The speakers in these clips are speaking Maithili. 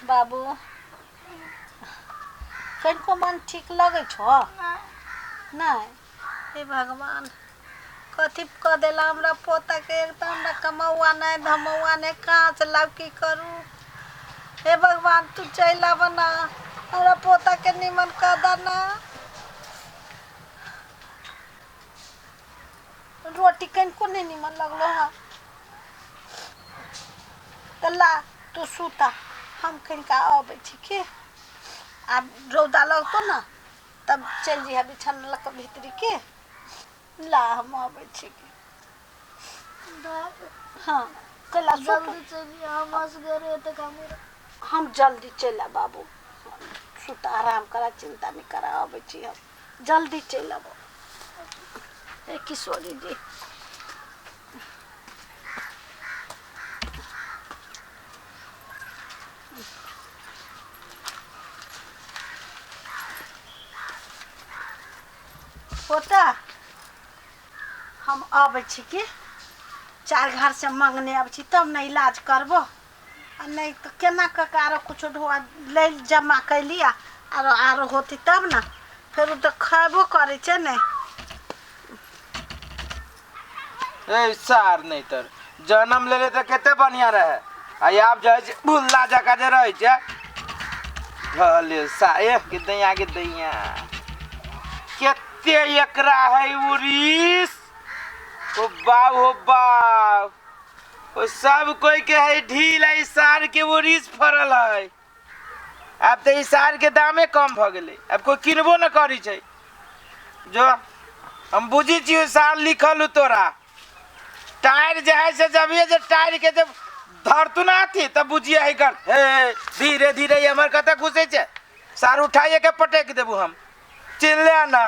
बाबू कनिको मन ठीक लगै छौ? नहि। हे भगवान, कथी कऽ देला हमरा पोताके? एक तऽ हमरा कमौआ नहि धमौआ नहि, कहाँ से लाउ, की करू? हे भगवान, तू चलि आबऽ ना, हमरा पोताके निमन कऽ दऽ ना। रोटी कनिको नहि निमन लगलो हँ। तऽ ला, तू सुता, हम कनिका अबै छी की। आब रौदा लगतौ ने तब चलि जइहे बिछाना लऽ कऽ भीतरी के। ला, हम अबै छी की। हँ, कैला सुत। जल्दी चलिए, हम असगरे एते काम करब। हम जल्दी चलि आयब बाबू। सुत, आराम करा, चिन्ता नहि करा, अबै छी हम, जल्दी चलि आबो। हे किशोरी जी। पोता, हम अबै छी की। चारि घरसँ मङ्गने अबै छी तब ने इलाज करबो, आ नहि तऽ केना कऽ के आरो किछो ढोआ लै जमा कैली आ आरो आरो होती तब ने। फेर ओ तऽ खयबो करै छै ने। ए सार, नहीं तर जन्म लेले तऽ कते बढ़िया रहे, आ आब जे छै भुल्ला जकाँ जे रहै छै। ढले सा ए गिदैया गिदैया, कते एकरा है उड़ीस। ओ बाप हो बाप, ओ सब कोई के है ढील है, सार के उड़ीस फड़ल है। आब तऽ ई सार के दामे कम भऽ गेलै, आब कोई किनबो न करै छै। जो हम बुझी छियै सार लिखल हु तोरा टायर जे है से जब जे टायर के जब धरतू ना अथी तब बुझिए है कर। हे, धीरे धीरे ई हमर कतऽ घुसै छै। सार उठाइए के पटक देबू हम। चिन्ह ले ना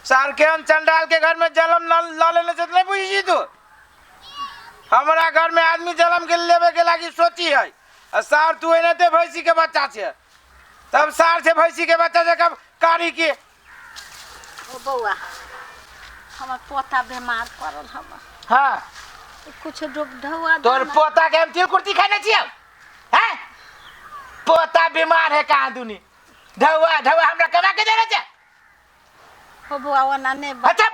सार के, हम चंडाल के घर में जलम न लऽ लेने छै। नहि बुझी छी तू, हमरा घर में आदमी जलम के लेबे के लागी सोची है, आ सार तू एनाते भैंसी के बच्चा छै। तब सार छै भैंसी के बच्चा छै कब कारी के। ओ बौआ, हमर पोता बीमार पड़ल हवा। हाँ। कुछ डूब ढौआ। तोर पोता के हम तिल कुर्ती खाने छियौ हैं? पोता बीमार है कहाँ दुनी, ढौआ ढौआ हमरा कमा के देने छै। ओ बौआ, ओना नहि। अच्छा,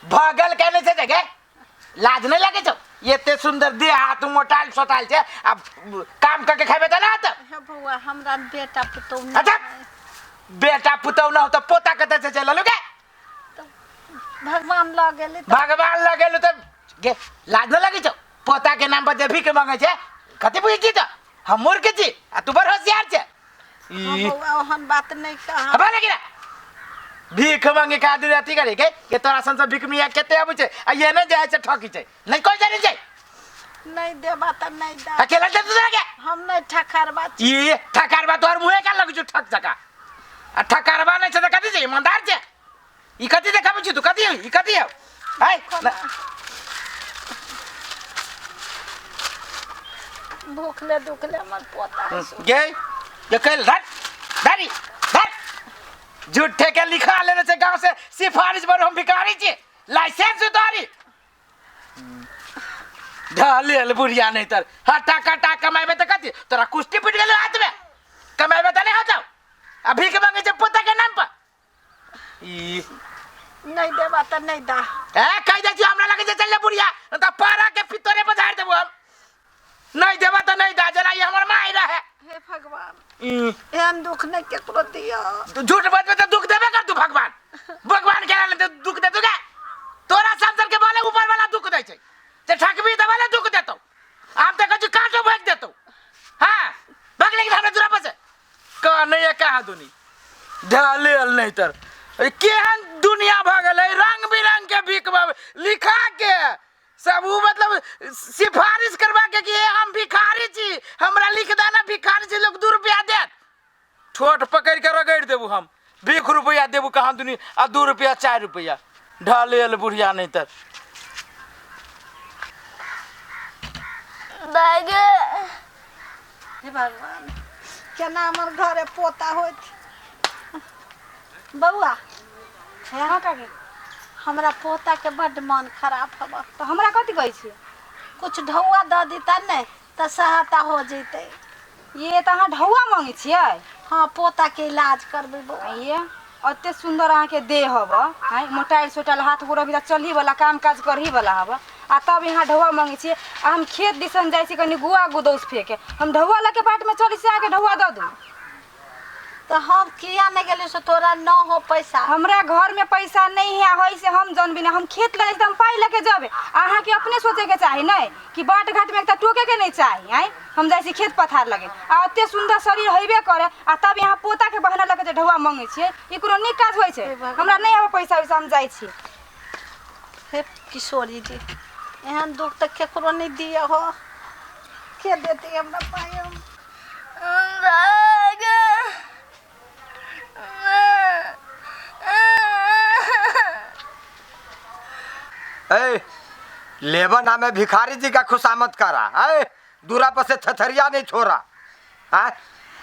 भगल केने छै जगह, लाज नहीं लगे छौ? एते सुंदर देह हाथ मोटाइल सोटाइल छै, अब काम करके खेबे तऽ ना होतौ? हे बौआ, हमरा बेटा पुतहु नहि। अच्छा, बेटा पुतहु ना हो तऽ पोता कतऽ से चलि एलौ गे? तऽ भगवान लऽ गेलै तऽ। भगवान लऽ गेलौ तऽ गे, लाज नहीं लगे छौ? पोता के नाम पर जे भीख मांगे छै, कथी बुझै छी तऽ? हम मूर्ख छी आ तू बड़ होशियार छै। हँ। ई बौआ, ओहन बात नहि कह। हबा लगी ना भीख मांगे के आदमी अथी करे के तोरा सन से भीख मिया केते आबै छै, आ ये नहि जाइ छै, ठकी छै, नहि कोइ जानै छै। नहि देबा तऽ नहि दे। अकेला दे तोरा के। हम नहि ठकरबा छी। ई ठकारबा तोहर मुँहे का लगै छौ ठक जका, आ ठकारबा नहि छै तऽ कथी छै? ईमानदार छै। ई कथी देखाबै छी तू? कथी ई कथी है? है भूखले दुखले हमर पोता है सो। गे ये कल धर धरी धर, झूठे के लिखा लेने छै गांव से सिफारिश पर हम भिखारी छी, लाइसेंस उतारी ढालेल बुढ़िया। नहीं तर हटा कटा कमाबे तऽ कथी तोरा कुश्ती पिट गेलो हाथ में? कमाबे तऽ नहीं होतौ, आ भीख मांगे छै पोता के नाम पर ई। नहीं देबा तऽ नहीं दा। ए कहि दै छियौ, हमरा लगे छै चल ले बुढ़िया, तऽ पारा के पितरे पर झाड़ि देबो हम। नहीं देबा तऽ नहीं दा, जेना ई हमर माय रहे। हे भगवान, ई एहन दुख नहीं केकरो दिअ। तू झूठ बजबे तऽ दुख देबे कर तू। भगवान भगवान के लेल दुख दे तू गे। तोरा संसद के बोले ऊपर वाला दुख दै छै, जे ठकबी तऽ वाला दुख देतौ। आब तऽ कहै छी काटो भागि देतौ। हाँ, भाग लेकिन हमरा दूरा पर से कह नहीं है कहाँ दुनी ढाले नहीं तर। अरे केहन दुनिया भऽ गेलै, रंग बिरंग के भीख लिखा के सब उ मतलब सिफारिश करवा के कि हम भिखारी छी, हमरा लिख देना भिखारी छी, लोग 2 रुपया देत। ठोट पकड़ के रगड़ देबू हम, भीख रुपया देबू कहाँ दुनी, आ 2 रुपया 4 रुपया ढाले बुढ़िया नहीं तर। दाइ गे। हे भगवान, केना हमर घरे पोता होत? बौआ। हाँ काकी। हमरा पोता के बड्ड मन खराब हब। तऽ हमरा कथी कहै छियै? कुछ ढौआ दऽ देता ने तऽ सहायता हो जैते। ये तऽ अहाँ ढौआ मांगै छियै? हाँ, पोता के इलाज करबै बौआ। ये अते सुंदर अहाँके देह हब, आँय, मोटाइल सोटाइल हाथ गोड़ अभी तक चलही वाला, काम काज करही वाला हब, आ तब यहाँ ढौआ मांगै छियै। आ हम खेत दिसन जाइ छी कनि गुआ गुदौस फेके, हम ढौआ लऽ के बाटमे चलै छी, अहाँके ढौआ दऽ दू। तऽ हम किया नहि गेलियै से तोरा न हो पैसा? हमरा घर में पैसा नहीं है, होय से हम जानबी ना। हम खेत लगे हम पाई लेके जबे। अहाँके अपने सोचे के चाही नहीं कि बाट घाट में एकटा टोके के नहीं चाही। आँय, हम जाइ छी खेत पथार लगे, आ एते सुंदर शरीर हेबे करे, आ तब यहाँ पोता के बहाना लगे जे ढौआ मांगे छियै। ई कोनो नीक काज होइ छै? हमरा नहीं आबे पैसा वैसा, हम जाइ छी। हे किशोरी जी, एहन दुख तऽ केकरो नहीं दिए हो, के देती हमरा पाई? हम ए लेबर नाम है भिखारी जी का खुशामद करा है, दूरा पर से थथरिया नहीं छोड़ा। हाँ,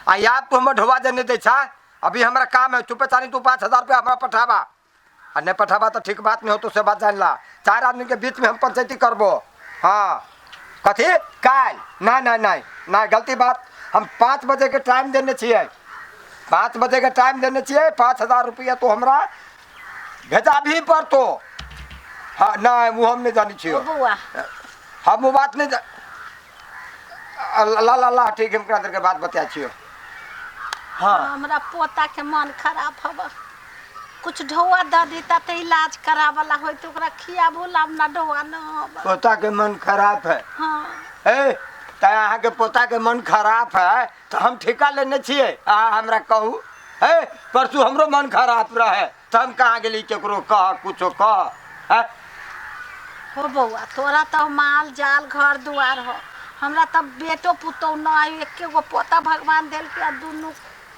आ याद तू हमर ढोवा देने दे छा। अभी हमरा काम है, चुपे चानी तू 5000 रुपया हमरा पठाबा, आ नहीं पठाबा तो ठीक बात नहीं हो तो से बात जान ला। 4 आदमी के बीच में हम पंचायती करबो। हाँ, कथी काल? ना ना ना ना, गलती बात। हम 5 बजे के टाइम देने छियै, 5 बजे के टाइम देने छियै। 5000 रुपया तो हमरा भेजा भी पड़तो। हाँ, नहीं वो हम नहीं जानी छियो। बौआ हम वो बात नहीं ला ला ला, ठीक है, हम करा के बात बता छियो। हाँ, हमरा पोता के मन खराब हब, कुछ ढौआ दऽ देता तऽ इलाज करावला होइत, ओकरा खियाबो लाब ना ढौआ न हब। पोता के मन खराब है? हाँ। ए त अहाँ के पोता के मन खराब है तो हम ठेका लेने छियै। अहाँ हमरा कहू, ए परसू हमरो मन खराब रहे तो हम कहाँ गेली केकरो कह कुछो कह? है हो बौआ, तोरा तऽ माल जाल घर दुआर हो, हमरा तऽ बेटो पुतोह न है, एके गो पोता भगवान देलकै आ दुनू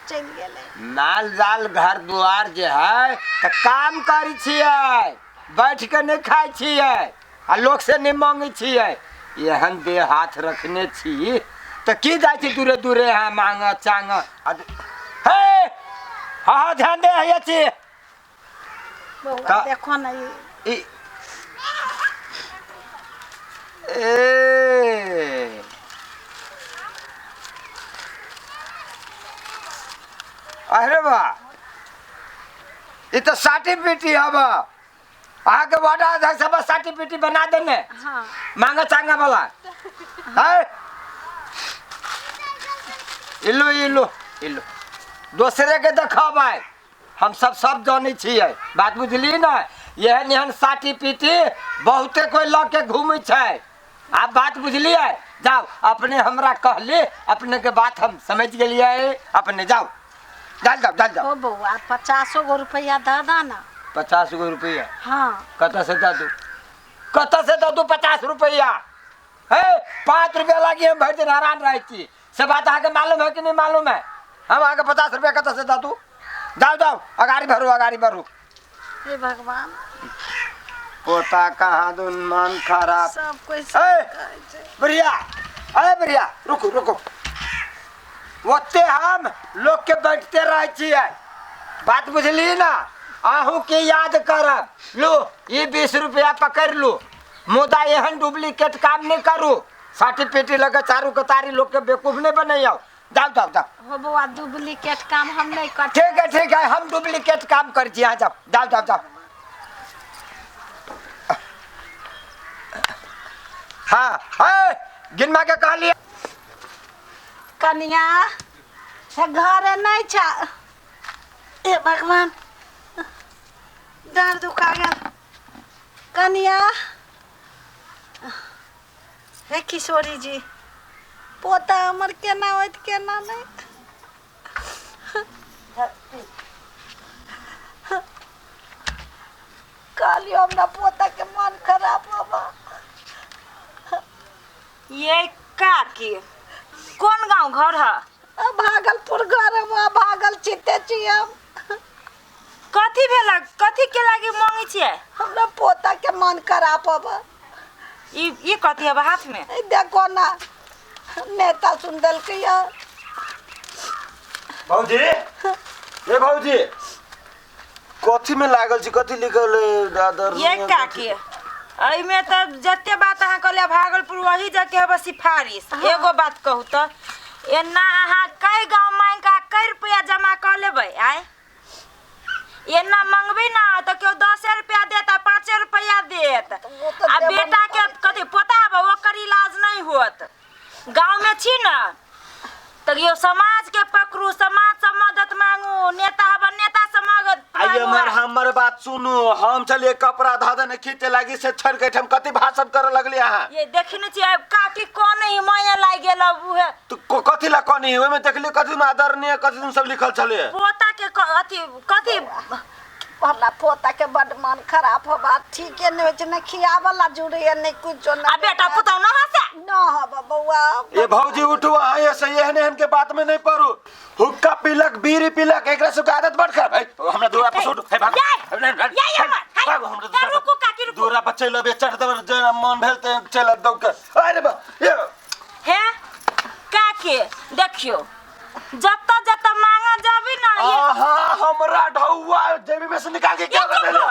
चलि गेलै। माल जाल घर दुआर जे है तऽ काम करै छियै, बैठ के नहीं खाइ छियै, आ लोक से नहीं मांगै छियै। एहन देह हाथ रखने छी तऽ की जाइ छी दूरे दूरे यहाँ मांग चांग। हे हाँ हाँ, ध्यान दे हैया छी बौआ। देखो ना ई ए अरे वाह, ई तऽ साटी पीटी हब। अहाँके वार्ड अध्यक्ष सब साटी पीटी बना देने। हाँ, मांगा चांगा वाला है। इलू इलू इलू, दोसरे के देखबै, हम सब सब जानै छियै। बात बुझली ना? एहन एहन साटी पीटी बहुते कोइ लऽ के घूमै छै। आब बात बुझलियै? जाउ, अपने हमरा कहली, अपने के बात हम समझ गेलियै। अपने जाउ, जाल जाउ जाल जाउ। हो बौआ, 50 गो रुपया दऽ दऽ ना। 50 गो रुपया? हाँ। कतऽ से दऽ दू? कतऽ से दऽ दू 50 रुपया? हे, 5 रुपया लागी हम भरि दिन हैरान रहै छी, से बात अहाँके मालूम है कि नहीं मालूम है? हम अहाँके 50 रुपया कतऽ से दऽ दू? जाउ जाउ, अगाड़ी बढ़ू, अगाड़ी बढ़ू। हे भगवान, पोता कहाँ दुन मन खराब सब कोइ ए! कहै छै। बढ़िया, अरे बढ़िया, रुकू रुकू। ओते हम लोग के बैठते रहै छियै, बात बुझली ना? अहूँ के याद करब। लो ई 20 रुपया पकड़ लू, मुदा एहन डुप्लीकेट काम नहीं करू। साटी पेटी लगे चारू कतारी लोग के बेवकूफ नहीं बनैयौ। जाओ जाओ जाओ। हो बौआ, डुप्लीकेट काम हम नहीं कर। ठीक है ठीक है, हम डुप्लीकेट काम करै छी। अहाँ जाओ जाओ जाओ जाओ। हाँ है, गिनमा के कहलियै। कनिया हे घरे नहीं छा। हे भगवान, डाँड़ दुखा गेल। कनिया, हे किशोरी जी, पोता हमर केना होइत केना नहि। कहलियो हमरा पोता के मन खराब होबा। ये काकी, कोन गांव घर है? भागलपुर घर हम, भागल चिते छी हम। कथी भेल? कथी के लागी मांगे छियै? हमरा पोता के मन खराब होबा। ई कथी है हाथ में? देखो ना, नेता सुन देलकै। भौजी, ए भौजी, कथी में लागल छी? कथी लिखल दादर? ये काकी, एहिमे तऽ जते बात अहाँ कहलियै भागलपुर वही जाके हब सिफारिश। एगो बात कहू तऽ एना अहाँ कै गाँव मांगि कऽ कै रुपया जमा कऽ लेबै आँय? एना मंगबै ना तऽ केओ 10 रुपया देत आ 5 रुपया देत। ओ तऽ आ देबो बेटा नहि के करै छै। कथी पोता हबे ओकर इलाज नहि होत। गाँव में छी ना तऽ यो समाज के पकड़ू, समाज से मदद मांगू, नेता हबे नेता से मदद आइए मांगू। हमर हमर बात सुनू, हम चलिए कपड़ा धऽ देने खींचे लागी से छोड़ के हम कथी भाषण करे लगली अहाँ? ये देखी नहीं छियै काकी कोन ही माया लागि गेल उहे। तो कथी ला कनी ओहिमे देखली कथी में आदरणीय कथी तुम सब लिखल छले। पोता के अथी कथी हमरा पोता के बड मन खराब होबा, ठीके नहीं होइ छै, नहि खियाबऽ ला जुड़ैया नहि कुछो आ बेटा पुतहु न हसे न हबा बौआ। ए भौजी उठू अहाँ ऐसे एहन एहन के बात में नहीं पड़ू। हुक्का पीलक बीड़ी पीलक एकरा सब के आदत बड़ खराब है। हमरा दूरा पर उठू, हे भाग। याय, याय हमर, हे, भाग, हमरा हे, दूरा पर। रुकू काकी, रुकू। दूरा पर चलि अबे, चढ़ देबै, जेना मन भेल ते चलि आब दौड़ के। अरे बा, ये। हे काकी देखियो जतऽ जतऽ मांगऽ जाबी ना ये। आहा, हमरा ढौआ जेबी में से निकाल के क्या कर देला?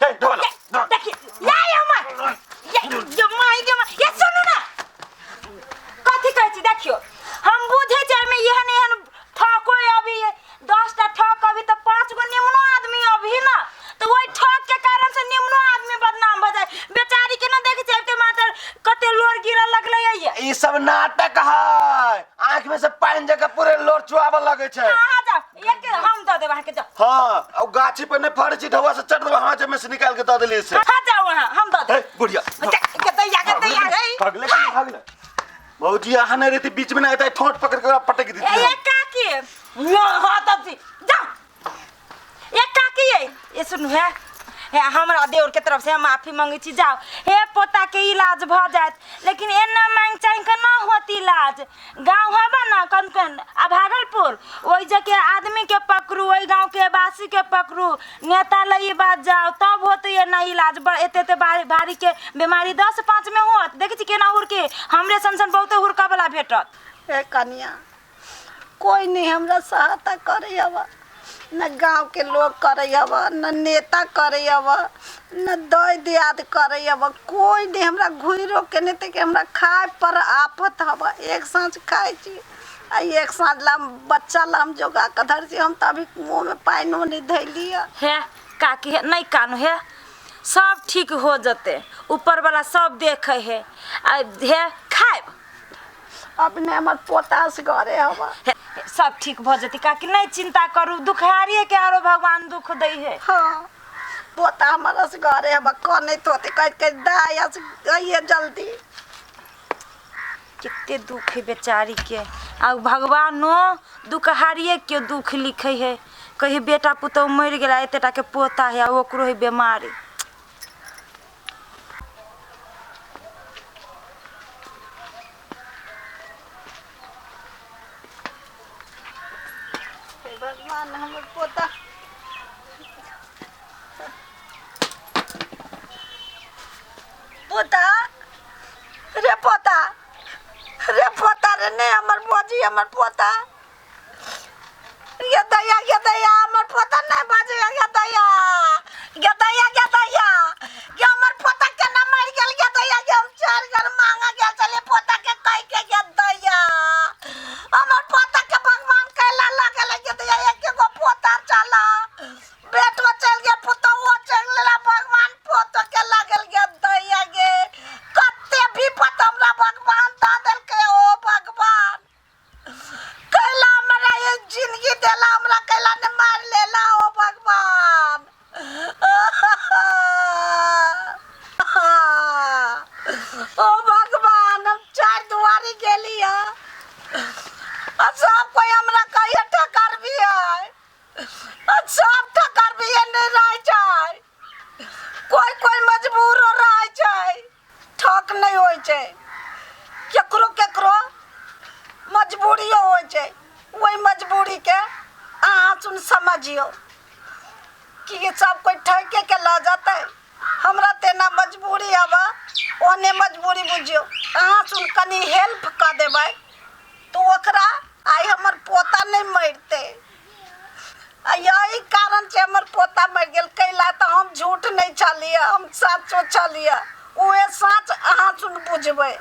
हे, ढौआ ला, ढौआ। देखिए, याय हमर, ये, ये माई के माई, ये सुनू ना। कथी कहै छी देखियो, हम बुझै छी एहिमे एहन एहन ठको अभी 10टा ठक अभी तऽ 5 गो निमनो आदमी अभी ना, तऽ ओहि ठक के कारण से निमनो आदमी बदनाम भऽ जाय। बेचारी के ना देखै छियै एते मात्र कते लोर गिरऽ लगलै ये। ई सब नाटक है, आँख में से पानि जकाँ पूरे लोर चुआबऽ लगै छै। अहाँ जाउ, एक हम दऽ देब अहाँके, जाउ। हाँ, और गाछी पर नहीं फड़ै छी, ढौआ से चट देबै, हाथ में से निकाल के दऽ देली से। हाँ जाउ अहाँ, हम दऽ देब। हे, बुढ़िया। के दैया, के दैया, हे। भगले कि नहीं भगले? भौजी अहाँ नहीं रहती बीच में ना आता ठोंठ पकड़ के ओकरा पटक देती। ए, ए काकी, लो, हाँ, तब जी, जाउ। ए काकी, ए, ए सुनू हे, हे हमरा देवर के तरफ से हम माफी मांगै छी, जाउ हे पोता के इलाज भऽ जायत, लेकिन एना मांगि चाहि के ना होत इलाज। गाँव हबा ना कन कन आ भागलपुर ओहि जगह आदमी के पकड़ू, ओहि गाँव के वासी के पकड़ू, नेता लग ई बात जाओ तब होत एना इलाज। एते एते भारी के बीमारी 10-5 में होत। देखै छी केना हुरके हमरे सन सन बहुते हुरका वाला भेटत। हे कनिया, कोई नहीं हमरा सहायता करे हवा, न गांव के लोग करे हवा, न नेता करे हवा, न दई दियाद करे हवा, कोई नहीं हमरा घुरो के नहीं ते के हमरा खाए पर आफत हवा। एक साँझ खाए छी आ एक साँझ ला बच्चा ला हम जोगा के धर छी, हम तो अभी मुँह में पानिओ नहीं धैली है। हे काकी, हे नहीं कानू, हे सब ठीक हो जते, ऊपर वाला सब देखे है। आ हे खाएब अपने हमर पोता से घरे हवा। हे, सब ठीक भ जते काकी, नहीं चिंता करू, दुखहारिये के आरो भगवान दुख दै है। हाँ, पोता हमर से घरे हवा, कनैत होते कह कह दाय आइए जल्दी। कितने दुख है बेचारी के, आ भगवानो दुखहारिये के दुख लिखे है। कहीं बेटा पुतोह मरि गेला, एतेटा के पोता है आ ओकरो है बीमारी। हे भगवान, हमर पोता पोता रे, पोता रे, पोता रे, नहीं हमर बोजी, हमर पोता, ये दया, ये दया, हमर पोता नहीं बाजे, ये दया, ये दया, ये दया, ये हमर पोता के ना मर गेल, ये दया, ये हम चार घर मांगा गेल चले पोता के कह के, ये दया, हमर पोता के भगवान कैला लागल, ये दया, एक गो पोता चला, बेटो चल गया, पुतोहो चल गेला, भगवान पोतो के लागल, ये दया गे, कते विपत हमरा भगवान दऽ देलकै। ओ भगवान, कैला हमरा ये जिंदगी देला, हमरा कैला ने मार लेला, ओ भगवान। ओ भगवान, हम चार दुआरी गेली है, आ सब कोई हमरा कहिए ठकर भी है, आ सब ठकर भी है, नहीं रह जाए, कोई कोई मजबूर हो रह जाए, ठक नहीं हो छै, केकरो केकरो मजबूरियो होइ छै, ओहि मजबूरी के अहाँ सुन समझियौ कि सब कोई ठके के लऽ जेतै। हमरा तेना मजबूरी हवा, ओने मजबूरी बुझियौ, अहाँ सुन कनी हेल्प कऽ देबै तऽ ओकरा आइ हमर पोता नहि मरतै। आ यही कारण छै हमर पोता मरि गेल, कैला तऽ हम झूठ नहि छलियै, हम सचो छलियै, उहे सच अहाँ सुन बुझबै।